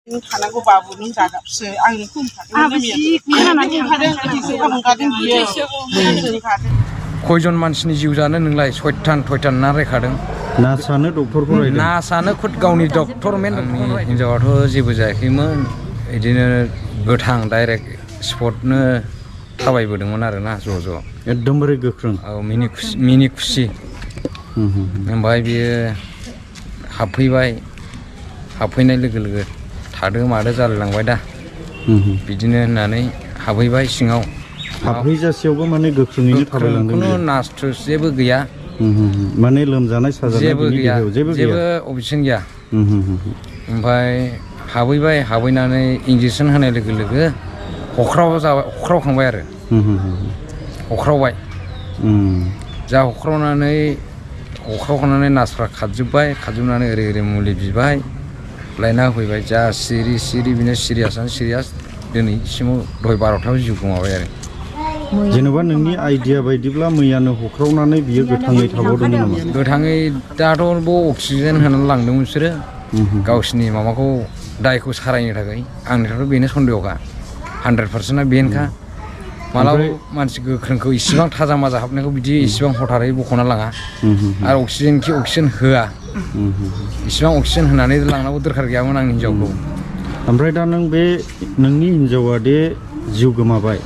थानांगौ बाबु नों दागाबसो आं नोंखौ खयजन मानसिनि जिउ जानो नोंलाय सयथान थयथान ना रायखादों नासानो डक्टरखौ रायदों नासानो खुद गावनि डक्टर मेन हिनजावाथ' जेबो जायाखैमोन बिदिनो गोथां डाइरेक्ट स्पटनो थाबायबोदोंमोन आरोना ज' एकदमबारे गोख्रों औ मिनि खुसि ओमफ्राय बियो हाबफैनाय लोगो लोगो थादो मादो जालायलांबाय दा बिदिनो होननानै हाबहैबाय सिङाव हाबहैजासेयावबो माने गोख्रोङैनो थाबायलांदों खुनु नासथुस जेबो गैया माने लोमजानाय साजानाय जेबो गैया जेबो अबजेक्सन गैया ओमफ्राय हाबहैनानै इन्जेकसन होनाय लोगो लोगो हख्रावखांबाय आरो हख्रावबाय जा हख्रावखांनानै नार्सफ्रा खारजोबनानै ओरै मुलि बिबाय लायना होफैबाय जा सिरि बिनो सिरियास दिनैसिमाव दहाय 12थायाव जिउ गोमाबाय आरो जेनेबा नोंनि आइडिया बायदिब्ला मैयानो हख्रावनानै बियो गोथाङै थाबावदोंमोन नामा गोथाङै दाथ' अक्सिजेन होनानै लांदोंमोन बिसोरो गावसिनि माबाखौ दायखौ सारायनो थाखाय आंनिफ्रायथ' बेनो सन्देहखा 100%आ बेनोखा मालाबा मानसि गोख्रोंखौ इसिबां थाजा माजा हाबनायखौ बिदि इसिबां हथारै बख'ना लाङा आरो अक्सिजेन होआ इसिबां अक्सिजेन होनानै लांनांगौ दरखार गैयामोन आंनि हिनजावखौ ओमफ्राय दा नों बे नोंनि हिनजावा दे जिउ गोमाबाय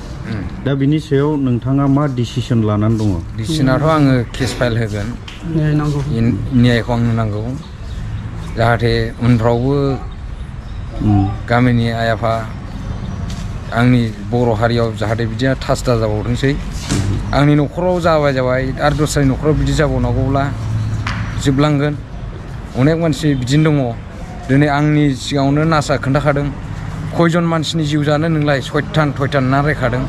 दा बिनि सायाव नोंथाङा मा डिसिसन लानानै दङ डिसिसनाथ' आङो केस फाइल होगोन न्यायखौ आंनो नांगौ जाहाथे उनफ्रावबो गामिनि आइ आफा आंनि बर' हारियाव जाहाथे बिदिया थास दाजाबावथोंसै आंनि न'खराव जाबाय आरो दस्रानि न'खराव बिदि जाबावनांगौब्ला जोबलांगोन अनेक मानसि बिदिनो दङ दिनै आंनि सिगाङावनो नार्सआ खोन्थाखादों खयजन मानसिनि जिउ जानो नोंलाय सयथान थयथान ना रायखादों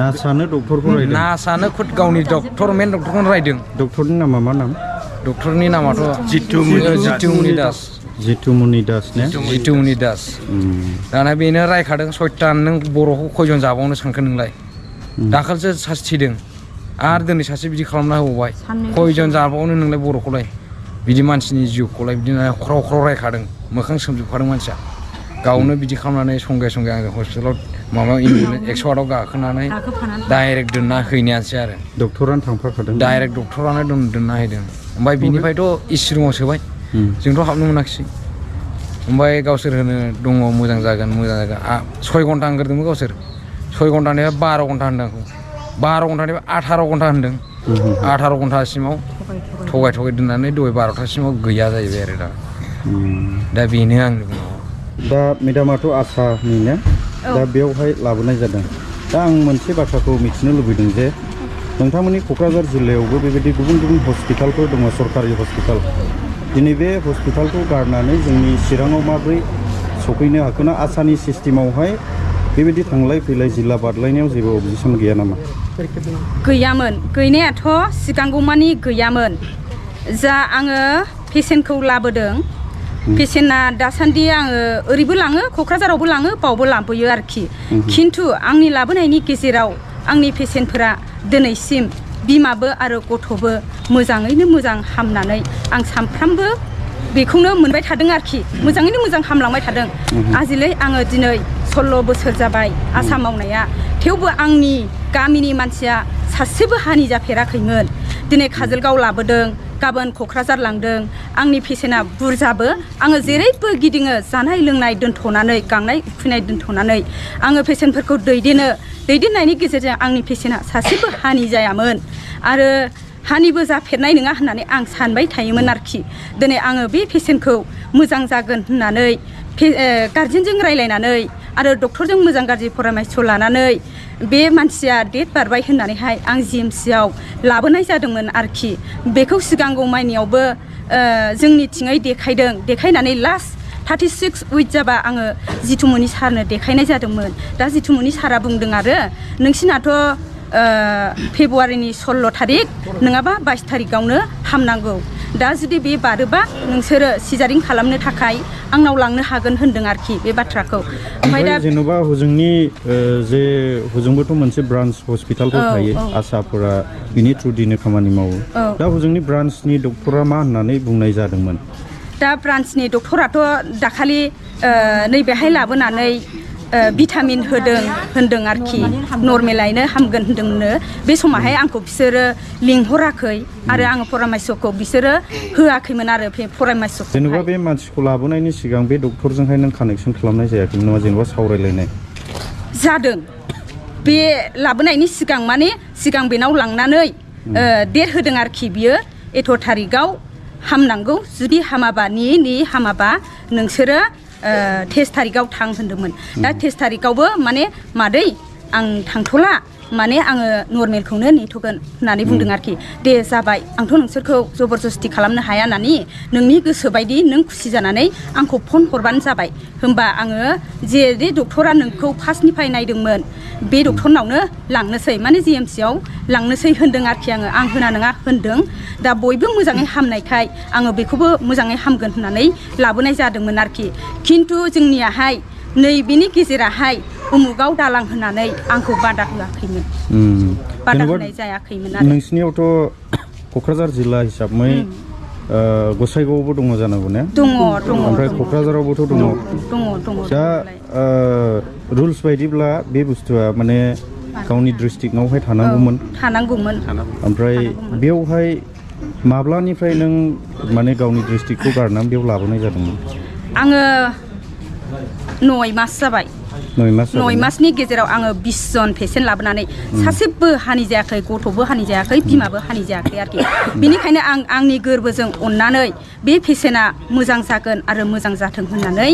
नार्सआनो डक्टरखौ रायदों नार्सआनो खुद गावनि मेन डक्टरखौनो रायदों डक्टरनि नामा मा नाम डक्टरनि नामाथ' जितुमनि दास दाना बेनो रायखादों सयथान नों बर'खौ खयजन जाबावनो सानखो नोंलाय दाखालिसो सासे थैदों आरो दिनै सासे बिदि खालामना होबावबाय खयजन जाबावनो नोंलाय बर'खौलाय बिदि मानसिनि जिउखौलाय बिदिनो ख्राव रायखादों मोखां सोमजोबखादों मानसिया गावनो बिदि खालामनानै संगे आङो हस्पिटालाव माबा 108आव गाखोनानै डाइरेक्ट दोनना हैनायानोसै आरो डक्टरानो थांफाखादों डाइरेक्ट डक्टरानो दोनना हैदों ओमफ्राय बिनिफ्रायथ' एसि रुमाव सोबाय जोंथ' हाबनो मोनाखिसै ओमफ्राय गावसोर होनो दङ मोजां जागोन 6 घन्टा होनग्रोदोंमोन गावसोर 6 घन्टानिफ्राय 12 घन्टा होनदों आंखौ 12 घन्टानिफ्राय 18 घन्टा होनदों 18 घन्टासिमाव थगाय दोननानै दहाय 12थासिमाव गैया जाहैबाय आरो दा बेनो आंनि बुंनांगौ दा मेडामाथ' आसानि ना दा बेयावहाय लाबोनाय जादों दा आं मोनसे बाथ्राखौ मिथिनो लुबैदों जे नोंथांमोननि क'क्राझार जिल्लायावबो बेबायदि गुबुन हस्पिटालफोर दङ सरकारि हस्पिटाल दिनै बे हस्पिटालखौ गारनानै जोंनि चिराङाव माबोरै सफैनो हाखोना आसानि सिस्टेमावहाय बेबायदि थांलाय फैलाय जिल्ला बारलायनायाव जेबो अबजेक्सन गैया नामा गैयामोन गैनायाथ' सिगांगौमानि गैयामोन जा आङो पेसेन्टखौ लाबोदों पेसेन्टआ दासान्दि आङो ओरैबो लाङो क'क्राझारावबो लाङो बावबो लाबोयो आरोखि खिन्थु आंनि लाबोनायनि गेजेराव आंनि पेसेन्टफोरा दिनैसिम बिमाबो आरो गथ'बो मोजाङैनो मोजां हामनानै आं सानफ्रामबो बेखौनो मोनबाय थादों आरोखि मोजाङैनो मोजां हामलांबाय थादों आजिलै आङो दिनै 16 बोसोर जाबाय आसा मावनाया थेवबो आंनि गामिनि मानसिया सासेबो हानि जाफेराखैमोन दिनै काजलगाव लाबोदों गाबोन क'क्राझार लांदों आंनि पेसेन्टआ बुरजाबो आङो जेरैबो गिदिङो जानाय लोंनाय दोनथ'नानै गांनाय उखैनाय दोनथ'नानै आङो पेसेन्टफोरखौ दैदेननायनि गेजेरजों आंनि पेसेन्टआ सासेबो हानि जायामोन आरो हानिबो जाफेरनाय नङा होननानै आं सानबाय थायोमोन आरोखि दिनै आङो बे पेसेन्टखौ मोजां जागोन होननानै गार्जेनजों रायलायनानै आरो डक्टरजों मोजां गाज्रि परामर्श लानानै बे मानसिया डेट बारबाय होननानैहाय आं जिएमसिआव लाबोनाय जादोंमोन आरोखि बेखौ सिगांगौ माइनियावबो जोंनिथिङै देखायनानै लास्ट 36 उइक जाबा आङो जितुमनि सारनो देखायनाय जादोंमोन दा जितुमनि सारा बुंदों आरो नोंसिनाथ' फेब्रुवारिनि 16 थारिख नङाबा 22 थारिखआवनो हामनांगौ दा जुदि बे बारोबा नोंसोरो सिजारिं खालामनो थाखाय आंनाव लांनो हागोन होनदों आरोखि बे बाथ्राखौ ओमफ्राय दा जेनेबा हजोंनि जे हजोंबोथ' मोनसे ब्रान्च हस्पिटालफोर थायो आसाफोरा बिनि थ्रुदिनो खामानि मावो दा हजोंनि ब्रान्चनि डक्टरा मा होननानै बुंनाय जादोंमोन दा ब्रान्चनि डक्टराथ' दाखालि नैबेहाय लाबोनानै भिटामिन होन्दों आरोखि नर्मेलायनो हामगोन होन्दोंनो बे समावहाय आंखौ बिसोरो लिंहराखै आरो आङो परामर्शखौ बिसोरो होआखैमोन आरो परामर्शखौ जेनेबा बे मानसिखौ लाबोनायनि सिगां बे डक्टरजोंहाय नों कानेक्सन खालामनाय जायाखैमोन नामा जेनेबा सावरायलायनाय जादों बे लाबोनायनि सिगां माने सिगां बेनाव लांनानै डेट होदों आरोखि बियो एथ' थारिखआव हामनांगौ जुदि हामाबा नि हामाबा नोंसोरो 23 थारिखआव थां होन्दोंमोन दा 23 थारिखआवबो माने मादै आं थांथ'ला माने आङो नर्मेलखौनो नेथ'गोन होननानै बुंदों आरोखि दे जाबाय आंथ' नोंसोरखौ जबरदस्ति खालामनो हाया नानि नोंनि गोसो बायदि नों खुसि जानानै आंखौ फन हरबानो जाबाय होमबा आङो जे डक्टरा नोंखौ फार्स्टनिफ्राय नायदोंमोन बे डक्टरनावनो लांनोसै माने GMC-आव लांनोसै होन्दों आरोखि आं होना नङा होन्दों दा बयबो मोजाङै हामनायखाय आङो बेखौबो मोजाङै हामगोन होननानै लाबोनाय जादोंमोन आरोखि खिन्थु जोंनियाहाय नैबेनि गेजेराहाय उमुगाव दालां होनानै आंखौ बादा होआखैमोन बादा होनाय जायाखैमोन आरो नोंसिनियावथ' क'क्राझार जिल्ला हिसाबै गसाइगावआवबो दङ जानांगौ ने दङ ओमफ्राय क'क्राझारावबोथ' दङ दा रुल्स बायदिब्ला बे बुस्थुआ माने गावनि डिस्ट्रिक्टआवहाय थानांगौमोन ओमफ्राय बेवहाय माब्लानिफ्राय नों माने गावनि डिस्ट्रिक्टखौ गारनानै बेयाव लाबोनाय जादोंमोन आङो 9 मास जाबाय 9 मासनि गेजेराव आङो 20 जन पेसेन्ट लाबोनानै सासेबो हानि जायाखै गथ'बो हानि जायाखै बिमाबो हानि जायाखै आरोखि बेनिखायनो आं आंनि गोरबोजों अननानै बे पेसेन्टआ मोजां जागोन आरो मोजां जाथों होननानै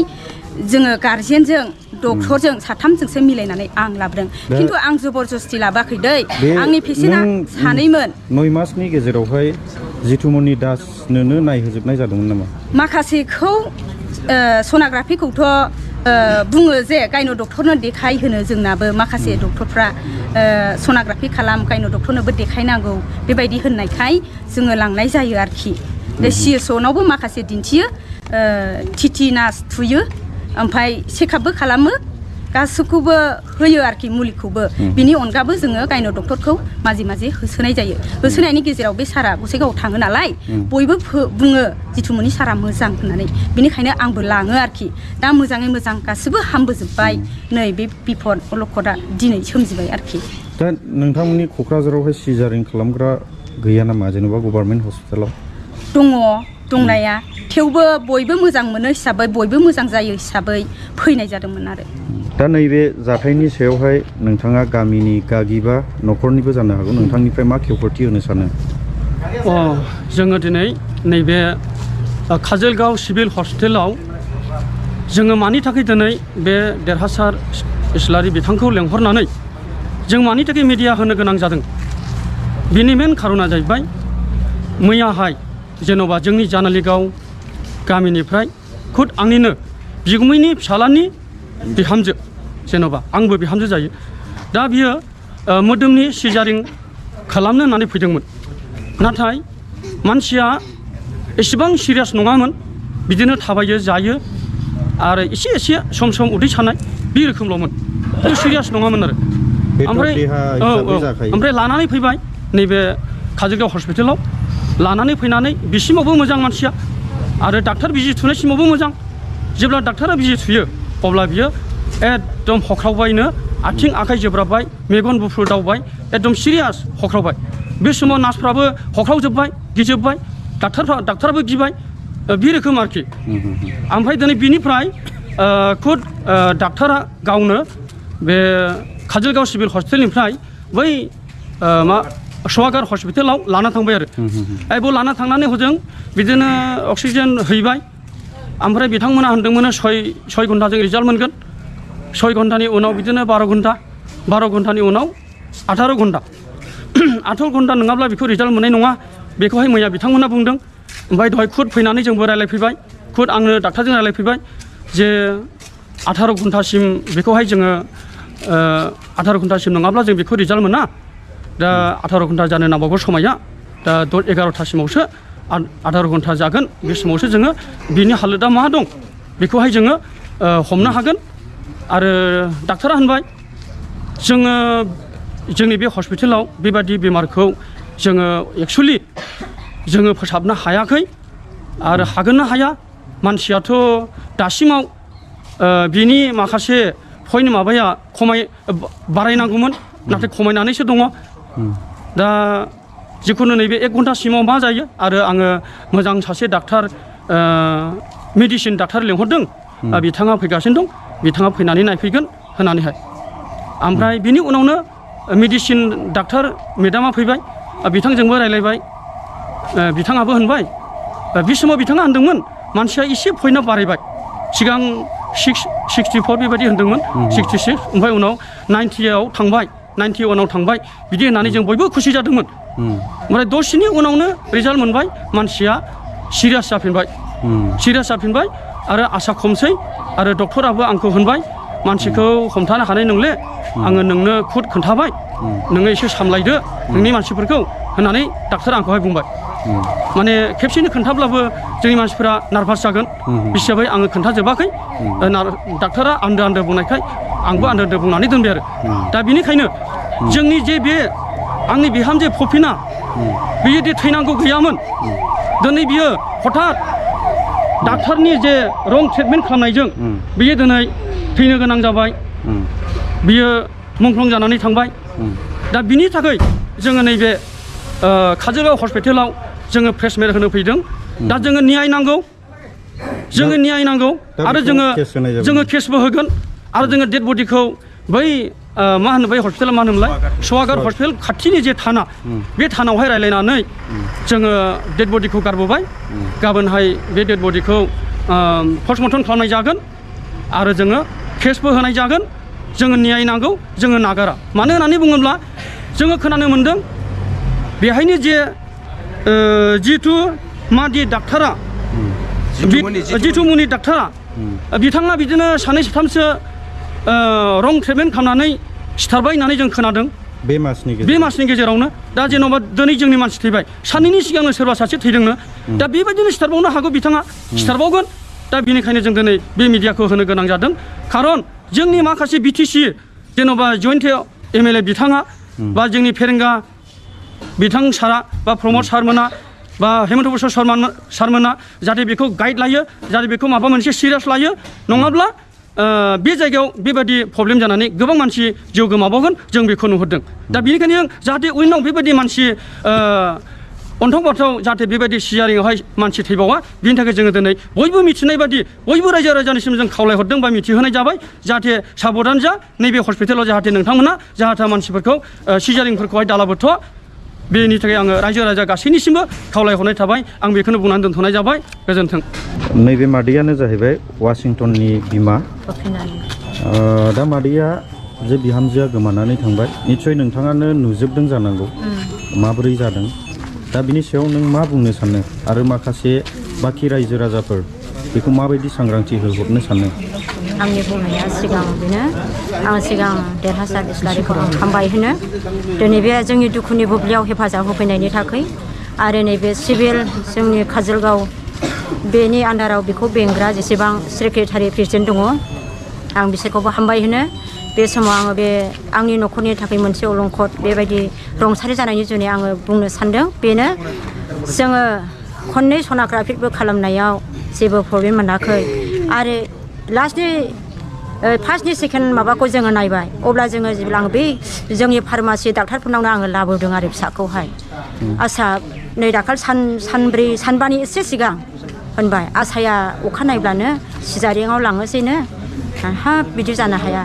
जोङो गार्जियनजों डक्टरजों साथामजोंसो मिलायनानै आं लाबोदों खिन्थु आं जबरदस्ति लाबोआखै दै आंनि पेसेन्टआ सानैमोन 9 मासनि गेजेरावहाय जितुमनि दासनोनो नायहोजोबनाय जादोंमोन नामा माखासेखौ सनाग्राफिखौथ' बुङो जे गायन' डक्टरनो देखायहोनो जोंनाबो माखासे डक्टरफ्रा सनाग्राफि खालाम गायन' डक्टरनोबो देखायनांगौ बेबायदि होननायखाय जोङो लांनाय जायो आरोखि CSO-नावबो माखासे दिन्थियो टिटि नार्स थुयो ओमफ्राय चेकआपबो खालामो गासैखौबो होयो आरोखि मुलिखौबो बिनि अनगाबो जोङो गायन' डक्टरखौ माजे माजे होसोनाय जायो होसोनायनि गेजेराव बे सारा गसाइगावआव थाङो नालाय बयबो बुङो जितुमनि सारा मोजां होननानै बेनिखायनो आंबो लाङो आरोखि दा मोजाङै मोजां गासिबो हामबोजोब्बाय नै बे बिपद अलखदा दिनै सोमजिबाय आरोखि दा नोंथांमोननि क'क्राझारावहाय सिजारिं खालामग्रा गैया नामा जेनेबा गभर्नमेन्ट हस्पिटालाव दङ दंनाया थेवबो बयबो मोजां मोनो हिसाबै बयबो मोजां जायो हिसाबै फैनाय जादोंमोन आरो दा नैबे जाथायनि सायावहाय नोंथाङा गामिनि गागि बा न'खरनिबो जानो हागौ नोंथांनिफ्राय मा खेवफोरथि होनो सानो जोङो दिनै नैबे काजलगाव सिभिल हस्पिटालाव जोङो मानि थाखाय दिनै बे देरहासार इस्लारि बिथांखौ लेंहरनानै जों मानि थाखाय मिडिया होनो गोनां जादों बिनि मेन खारना जाहैबाय मैयाहाय जेन'बा जोंनि जानालिगाव गामिनिफ्राय खुद आंनिनो बिगुमैनि फिसालानि बिहामजो जेन'बा आंबो बिहामजो जायो दा बियो मोदोमनि सिजारिं खालामनो होननानै फैदोंमोन नाथाय मानसिया एसेबां सिरियास नङामोन बिदिनो थाबायो जायो आरो एसे एसे सम सम उदै सानाय बे रोखोमल'मोन सिरियास नङामोन आरो ओमफ्राय लानानै फैबाय नैबे काजलगाव हस्पिटालाव लानानै फैनानै बिसिमावबो मोजां मानसिया आरो डाक्टार बिजि थुनायसिमावबो मोजां जेब्ला डाक्टारा बिजि थुयो अब्ला बियो एकदम हख्रावबायनो आथिं आखाइ जोब्राबबाय मेगन गुफुर दावबाय एकदम सिरियास हख्रावबाय बे समाव नार्सफ्राबो हख्रावजोब्बाय गिजोब्बाय डाक्टाराबो गिबाय बे रोखोम आरोखि ओमफ्राय दिनै बिनिफ्राय खुद डाक्टारा गावनो बे काजलगाव सिभिल हस्पिटालनिफ्राय बै सवागार हस्पिटालाव लाना थांबाय आरो बेयाव लाना थांनानै हजों बिदिनो अक्सिजेन हैबाय ओमफ्राय बिथांमोना होनदोंमोन 6 घन्टाजों रिजाल्ट मोनगोन 6 घन्टानि उनाव बिदिनो 12 घन्टानि उनाव 18 घन्टा 18 घन्टा नङाब्ला बेखौ रिजाल्ट मोननाय नङा बेखौहाय मैया बिथांमोना बुंदों ओमफ्राय दहाय खुद फैनानै जोंबो रायलायफैबाय खुद आंनो डाक्टारजों रायलायफैबाय जे 18 घन्टासिम बेखौहाय जोङो 18 घन्टासिम नङाब्ला जों बेखौ रिजाल्ट मोना दा 18 घन्टा जानो नांबावगौ समाया दा 11टासिमावसो 18 घन्टा जागोन बे समावसो जोङो बिनि हालोदा मा दं बेखौहाय जोङो हमनो हागोन आरो डाक्टारा होनबाय जोङो जोंनि बे हस्पिटालाव बेबादि बेमारखौ जोङो एक्चुअलि जोङो फोसाबनो हायाखै आरो हागोन ना हाया मानसियाथ' दासिमाव बिनि माखासे पइन्ट माबाया बारायनांगौमोन नाथाय खमायनानैसो दङ दा जिखुनु नैबे 1 घन्टासिमाव मा जायो आरो आङो मोजां सासे डाक्टार मेडिसिन डाक्टार लिंहरदों बिथाङा फैगासिनो दं बिथाङा फैनानै नायफैगोन होननानैहाय ओमफ्राय बिनि उनावनो मेडिसिन डाक्टार मेडामा फैबाय बिथांजोंबो रायलायबाय बिथाङाबो होनबाय बे समाव बिथाङा होनदोंमोन मानसिया एसे पइन्टआ बारायबाय सिगां 64 बेबायदि होनदोंमोन 66 ओमफ्राय उनाव 90आव थांबाय 91आव थांबाय बिदि होननानै जों बयबो खुसि जादोंमोन ओमफ्राय दसेनि उनावनो रिजाल्ट मोनबाय मानसिया सिरियास जाफिनबाय आरो आसा खमसै आरो डक्टराबो आंखौ होनबाय मानसिखौ हमथानो हानाय नंले आङो नोंनो खुद खोन्थाबाय नोङो एसे सामलायदो नोंनि मानसिफोरखौ होननानै डाक्टरा आंखौहाय बुंबाय माने खेबसेनो खोन्थाब्लाबो जोंनि मानसिफोरा नार्भास जागोन हिसाबै आङो खोन्थाजोबाखै डाक्टरा आन्दो बुंनायखाय आंबो आन्दो बुंनानै दोनबाय आरो दा बेनिखायनो जोंनि जे बे आंनि बिहामजो फफिना बियो दि थैनांगौ गैयामोन दिनै बियो हठात डाक्टारनि जे रं ट्रिटमेन्ट खालामनायजों बियो दिनै थैनो गोनां जाबाय बियो मुंख्लं जानानै थांबाय दा बिनि थाखाय जोङो नैबे काजलगाव हस्पिटालाव जोङो प्रेस मेल होनो फैदों दा जोङो न्याय नांगौ आरो जोङो केसबो होगोन आरो जोङो डेड बडिखौ बै मा होनो बै हस्पिटाला मा होनोमोनलाय सवागार हस्पिटाल खाथिनि जे थाना बे थानावहाय रायलायनानै जोङो डेड बडिखौ गारबोबाय गाबोनहाय बे डेड बडिखौ पस्टमर्टम खालामनाय जागोन आरो जोङो केसबो होनाय जागोन जोङो न्याय नांगौ जोङो नागारा मानो होननानै बुङोब्ला जोङो खोनानो मोन्दों बेहायनो जे जितु मादि डाक्टारा जितुमुनि डाक्टारा बिथाङा बिदिनो 2-3सो रं ट्रिटमेन्ट खालामनानै सिथारबाय होननानै जों खोनादों बे मासनि गेजेरावनो दा जेन'बा दिनै जोंनि मानसि थैबाय साननैनि सिगांनो सोरबा सासे थैदोंनो दा बेबायदिनो सिथारबावनो हागौ बिथाङा सिथारबावगोन दा बेनिखायनो जों दिनै बे मिडियाखौ होनो गोनां जादों खारन जोंनि माखासे बिटिसि जेन'बा जयन्त एमएलए बिथाङा बा जोंनि फेरेंगा बिथां सारा बा प्रमद सारमोना बा हेमन्त बसर सारमोना जाहाथे बेखौ गाइड लायो जाहाथे बेखौ माबा मोनसे सिरियास लायो नङाब्ला बे जायगायाव बेबायदि प्रब्लेम जानानै गोबां मानसि जिउ गोमाबावगोन जों बेखौ नुहुरदों दा बेनिखायनो जाहाथे उनाव बेबायदि मानसि अन्थाव बाथाव जाहाथे बेबायदि सिजारिङावहाय मानसि थैबावा बिनि थाखाय जोङो दिनै बयबो मिथिनाय बादि बयबो रायजो राजानिसिम जों खावलायहरदों बा मिथिहोनाय जाबाय जाहाथे साबधान जा नैबे हस्पिटालाव जाहाथे नोंथांमोना जाहाथे मानसिफोरखौ सिजारिंफोरखौहाय दालाबोथ' बेनि थाखाय आङो रायजो राजा गासैनिसिमबो खावलायहरनाय थाबाय आं बेखौनो बुंनानै दोनथ'नाय जाबाय गोजोन्थों नैबे मादैयानो जाहैबाय वाशिंटननि बिमा दा मादैया जे बिहामजोआ गोमानानै थांबाय निस्सय नोंथाङानो नुजोबदों जानांगौ माबोरै जादों दा बिनि सायाव नों मा बुंनो सानो आरो माखासे बाखि रायजो राजाफोर बेखौ माबायदि सांग्रांथि होहरनो सानो आंनि बुंनाया सिगां बेनो आं सिगां देरहासार इस्लारिखौ आं हामबाय होनो दिनै बे जोंनि दुखुनि बुब्लियाव हेफाजाब होफैनायनि थाखाय आरो नैबे सिभिल जोंनि काजलगाव बेनि आन्दाराव बेखौ बेंग्रा जेसेबां सेक्रेटारि प्रेसिडेन्ट दङ आं बिसोरखौबो हामबाय होनो बे समाव आङो बे आंनि न'खरनि थाखाय मोनसे अलंखद बेबायदि रुंसारि जानायनि जुनै आङो बुंनो सानदों बेनो जोङो खननै सनाग्राफिबो खालामनायाव जेबो प्रब्लेम मोनाखै आरो लास्टनि फार्स्टनि सेकेन्ड माबाखौ जोङो नायबाय अब्ला जोङो जेब्ला आं बै जोंनि फार्मासि डाक्टारफोरनावनो आङो लाबोदों आरो फिसाखौहाय आसा नै दाखालि सानबानि एसे सिगां होनबाय आसाया अखा नायब्लानो सिजारिङाव लाङोसैनो हाब बिदि जानो हाया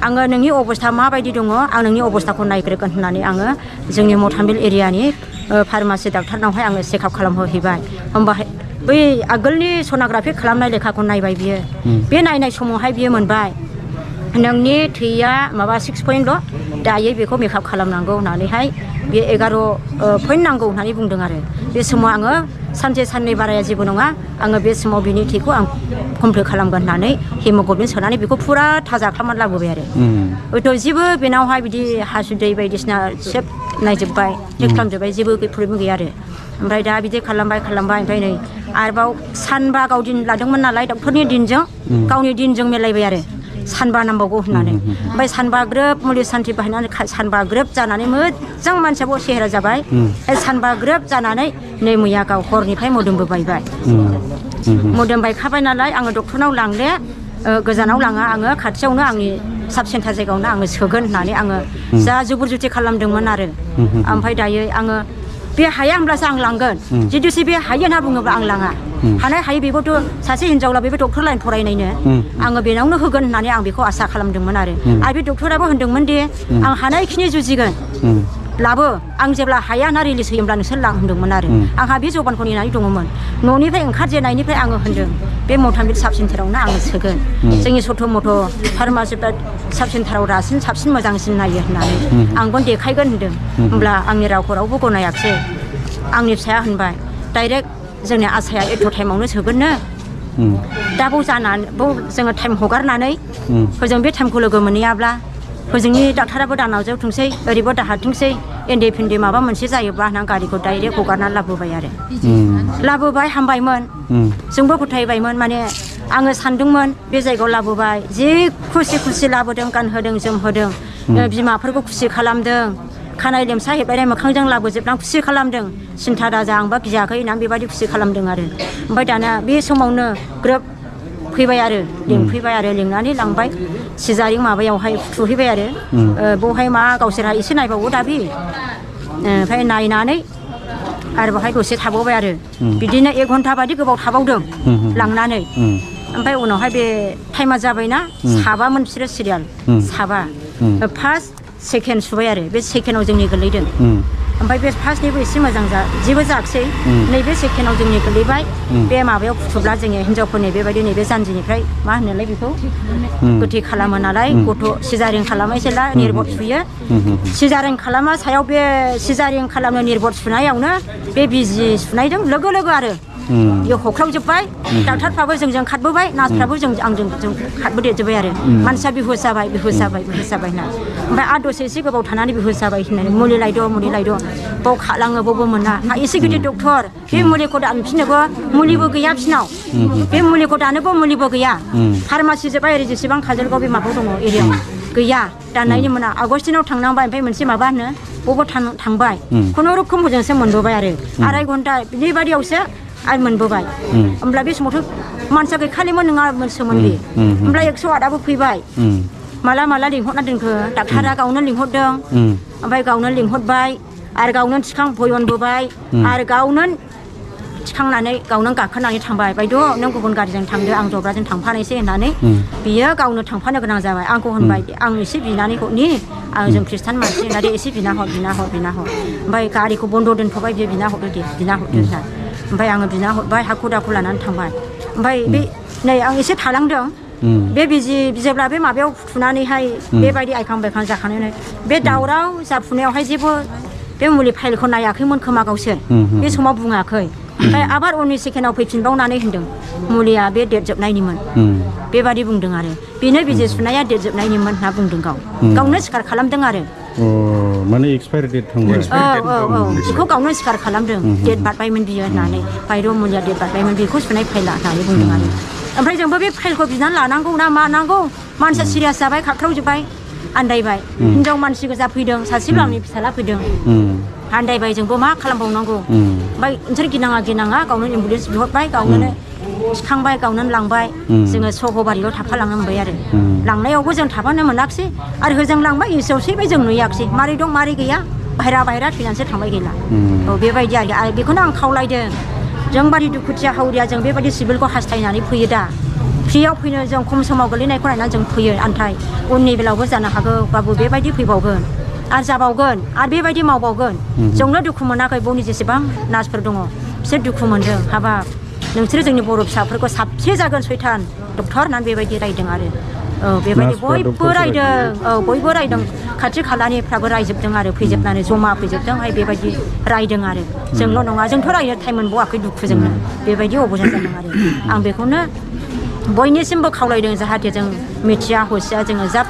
आङो नोंनि अबस्था माबायदि दङ आं नोंनि अबस्थाखौ नायग्रोगोन होननानै आङो जोंनि मथामिल एरियानि फार्मासि डाक्टारनावहाय आङो चेकआप खालामहोहैबाय होमबाहाय बै आगोलनि सनाग्राफि खालामनाय लेखाखौ नायबाय बियो बे नायनाय समावहाय बियो मोनबाय नोंनि थैया माबा 6 पइन्टल' दायो बेखौ मेकआप खालामनांगौ होननानैहाय बे 11 पइन्ट नांगौ होननानै बुंदों आरो बे समाव आङो सानसे साननै बाराया जेबो नङा आङो बे समाव बिनि थैखौ आं कमप्लिट खालामगोन होननानै हेमोग्लबिन सोनानै बेखौ फुरा थाजा खालामनानै लाबोबाय आरो हयथ' जेबो बेनावहाय बिदि हासुदै बायदिसिना सेब नायजोब्बाय चेक खालामजोब्बाय जेबो प्रब्लेम गैया आरो ओमफ्राय दा बिदि खालामबाय ओमफ्राय नै आरोबाव सानबा गाव दिन लादोंमोन नालाय डक्टरनि दिनजों गावनि दिनजों मिलायबाय आरो सानबा नांबावगौ होननानै ओमफ्राय सानबा ग्रोब मुलि सान्थि बाहायनानै सानबा ग्रोब जानानै मोजां मानसियाबो सेहेरा जाबाय सानबा ग्रोब जानानै नै मैया गाव हरनिफ्राय मोदोमबो बायबाय मोदोम बायखाबाय नालाय आङो डक्टरनाव लांले गोजानाव लाङा आङो खाथियावनो आंनि साब सेन्टार जायगायावनो आङो सोगोन होननानै आङो जा जुबुर जुथि खालामदोंमोन आरो ओमफ्राय दायो आङो बे हाया होमब्लासो आं लांगोन जुदिसो बे हायो होनना बुङोब्ला आं लाङा हानाय हायो बेबोथ' सासे हिनजावला बेबो डक्टर लाइन फरायनायनो आङो बेनावनो होगोन होननानै आं बेखौ आसा खालामदोंमोन आरो बे डक्टराबो होनदोंमोन दि आं हानायखिनि जुजिगोन लाबो आं जेब्ला हाया ना रिलिज होयोब्ला नोंसोर लां होनदोंमोन आरो आंहा बे जबानखौ नेनानै दङमोन न'निफ्राय ओंखारजेननायनिफ्राय आङो होनदों बे मथामिल साब सेन्टारावनो आङो सोगोन जोंनि सथ' मथ' फार्मासि साब सेन्टाराव साबसिन मोजांसिन नायो होननानै आंबो देखायगोन होनदों होमब्ला आंनि रावखौ रावबो गनायाखिसै आंनि फिसाया होनबाय डाइरेक्ट जोंनि आसाया एथ' टाइमावनो सोगोननो दा बाव जानानै बाव जोङो टाइम हगारनानै हजों बे टाइमखौ लोगो मोनहैयाब्ला हजोंनि डाक्टाराबो दानावजोबथोंसै ओरैबो दाहारथोंसै एन्डे फिन्डे माबा मोनसे जायोब्ला होननानै गारिखौ डाइरेक्ट हगारनानै लाबोबाय आरो लाबोबाय हामबायमोन जोंबो फोथायबायमोन माने आङो सानदोंमोन बे जायगायाव लाबोबाय जि खुसि लाबोदों गानहोदों जोमहोदों बिमाफोरखौ खुसि खालामदों खानाय लेमसा हेबलायनाय मोखांजों लाबोजोबनानै खुसि खालामदों सिन्था दाजा आंबा गियाखै होननानै बेबायदि खुसि खालामदों आरो ओमफ्राय दाना बे समावनो ग्रोब फैबाय आरो लिंफैबाय आरो लिंनानै लांबाय सिजारिं माबायावहाय फुथुहैबाय आरो बेवहाय मा गावसोरहा एसे नायबावो दाबि ओमफ्राय नायनानै आरो बेवहाय दसे थाबावबाय आरो बिदिनो 1 घन्टा बादि गोबाव थाबावदों लांनानै ओमफ्राय उनावहाय बे टाइमा जाबायना साबामोन बिसोरो सिरियाल साबा फार्स्ट सेकेन्ड सुबाय आरो बे सेकेन्डआव जोंनि गोलैदों ओमफ्राय बे फार्स्टनिबो एसे मोजां जेबो जायाखिसै नैबे सेकेन्डआव जोंनि गोलैबाय बे माबायाव फुथुब्ला जोङो हिनजावफोरनि बेबायदि नैबे जानजिनिफ्राय मा होनोलाय बेखौ गोथै खालामो नालाय गथ' सिजारिं खालामो जेला निर्बद सुयो सिजारिं खालामा सायाव बे सिजारिं खालामनो निर्बद सुनायावनो बे बिजि सुनायजों लोगो आरो बेयो हख्रावजोब्बाय डाक्टारफ्राबो जोंजों खारबोबाय नार्सफ्राबो आंजों खारबोदेरजोब्बाय आरो मानसिया बिहुस जाबाय होनना ओमफ्राय आरो दसे एसे गोबाव थानानै बिहुस जाबाय होननानै मुलि लायद' बाव खालाङो बावबो मोना एसे गिदिर डक्टर बे मुलिखौ दानफिननोबो मुलिबो गैया बिसिनाव बे मुलिखौ दानोबो मुलिबो गैया फार्मासि जोब्बाय ओरै जेसेबां काजलगाव बे माबायाव दङ एरियायाव गैया दाननायनि मोना आगस्टिनाव थांनांबाय ओमफ्राय मोनसे माबा होनो बबाव थांबाय खुनुरुखुम हजोंसो मोनबोबाय आरो 2.5 घन्टा बेबायदियावसो आरो मोनबोबाय होमब्ला बे समावथ' मानसिया गैखालिमोन नङामोनसोमोन बे होमब्ला 108आबो फैबाय माला लिंहरना दोनखो डाक्टारा गावनो लिंहरदों ओमफ्राय गावनो लिंहरबाय आरो गावनो बयनबोबाय आरो गावनो थिखांनानै गावनो गाखोनानै थांबाय बायद' नों गुबुन गारिजों थांदो आं जब्राजों थांफानोसै होननानै बियो गावनो थांफानो गोनां जाबाय आंखौ होनबाय आं एसे बिनानै हरनि जों खृष्टान मानसि होननानै एसे बिना हर ओमफ्राय गारिखौ बन्द' दोनथ'बाय बियो बिना हरदो होनना ओमफ्राय आङो बिना हरबाय हाखु दाखु लानानै थांबाय ओमफ्राय बे नै आं एसे थालांदों बे बिजि जेब्ला बे माबायाव फुथुनानैहाय बेबायदि आइखां बायखां जाखानानै बे दावराव जाफुनायावहाय जेबो बे मुलि फाइलखौ नायाखैमोन खोमा गावसोर बे समाव बुङाखै ओमफ्राय आबार उननि सेकेन्डआव फैफिनबावनानै होनदों मुलिया बे डेट जोबनायनिमोन बेबादि बुंदों आरो बेनो बिजि सुनाया डेट जोबनायनिमोन होनना बुंदों गावनो सिखार खालामदों आरो माने एक्सपायर डेट थांबाय बेखौ गावनो सिखार खालामदों डेट बारबायमोन बियो होननानै बायद' मुलिया डेट बारबायमोन बेखौ सुनाय फाइला होननानै बुंदों आरो ओमफ्राय जोंबो बे फाइलखौ बिनानै लानांगौ ना मानांगौ मानसिया सिरियास जाबाय खाख्रावजोब्बाय आन्दायबाय हिनजाव मानसि गोजा फैदों सासेबो आंनि फिसाला फैदों आन्दायबाय जोंबो मा खालामबावनांगौ ओमफ्राय नोंसोर गिनाङा गावनो एम्बुलेन्स बिहरबाय गावनो थिखांबाय गावनो लांबाय जोङो सहबारियाव थाफालांनो मोनबाय आरो लांनायावबो जों थाफानो मोनाखिसै आरो होजों लांबाय इसेयाव सैबाय जों नुयाखिसै मारै दं मारै गैया बाहेरा थैनानैसो थांबाय गैला बेबायदि आरो बेखौनो आं खावलायदों जोंबादि दुखुथिया हावरिया जों बेबायदि सिभिलखौ हास्थायनानै फैयो दा फ्रियाव फैनो जों खम समाव गोलैनायखौ नायनानै जों फैयो आन्थाय उननि बेलायावबो जानो हागौ बाबु बेबायदि फैबावगोन आरो जाबावगोन आरो बेबायदि मावबावगोन जोंनो दुखु मोनाखै बावनि जेसेबां नार्सफोर दङ बिसोर दुखु मोनदों हाबाब नोंसोरो जोंनि बर' फिसाफोरखौ साबसे जागोन सैथान डक्टर होननानै बेबायदि रायदों आरो बेबायदि बयबो रायदों खाथि खालानिफ्राबो रायजोबदों आरो फैजोबनानै जमा फैजोबदों बेबायदि रायदों आरो जोंल' नङा जोंथ' रायनो टाइम मोनबावाखै दुखुजोंनो बेबायदि अबस्था जादों आरो आं बेखौनो बयनिसिमबो खावलायदों जाहाथे जों मिथिया हसिया जोङो जाब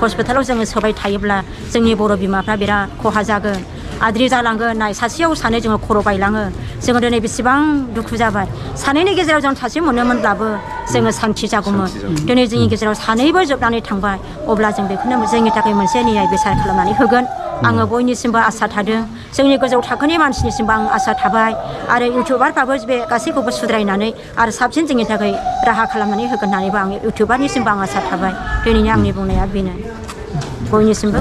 हस्पिटालाव जोङो सोबाय थायोब्ला जोंनि बर' बिमाफ्रा बिराद खहा जागोन आद्रि जालांगोन नाय सासेयाव सानै जोङो खर' बायलाङो जोङो दिनै बेसेबां दुखु जाबाय सानैनि गेजेराव जों सासे मोनोमोनब्लाबो जोङो सान्थि जागौमोन दिनै जोंनि गेजेराव सानैबो जोबनानै थांबाय अब्ला जों बेखौनो जोंनि थाखाय मोनसे न्याय बिसार खालामनानै होगोन आङो बयनिसिमबो आसा थादों जोंनि गोजौ थाखोनि मानसिनिसिमबो आं आसा थाबाय आरो इउटुबारफ्राबो बे गासैखौबो सुद्रायनानै आरो साबसिन जोंनि थाखाय राहा खालामनानै होगोन होननानैबो आं इउटुबारनिसिमबो आं आसा थाबाय दिनैनि आंनि बुंनाया बेनो बयनिसिमबो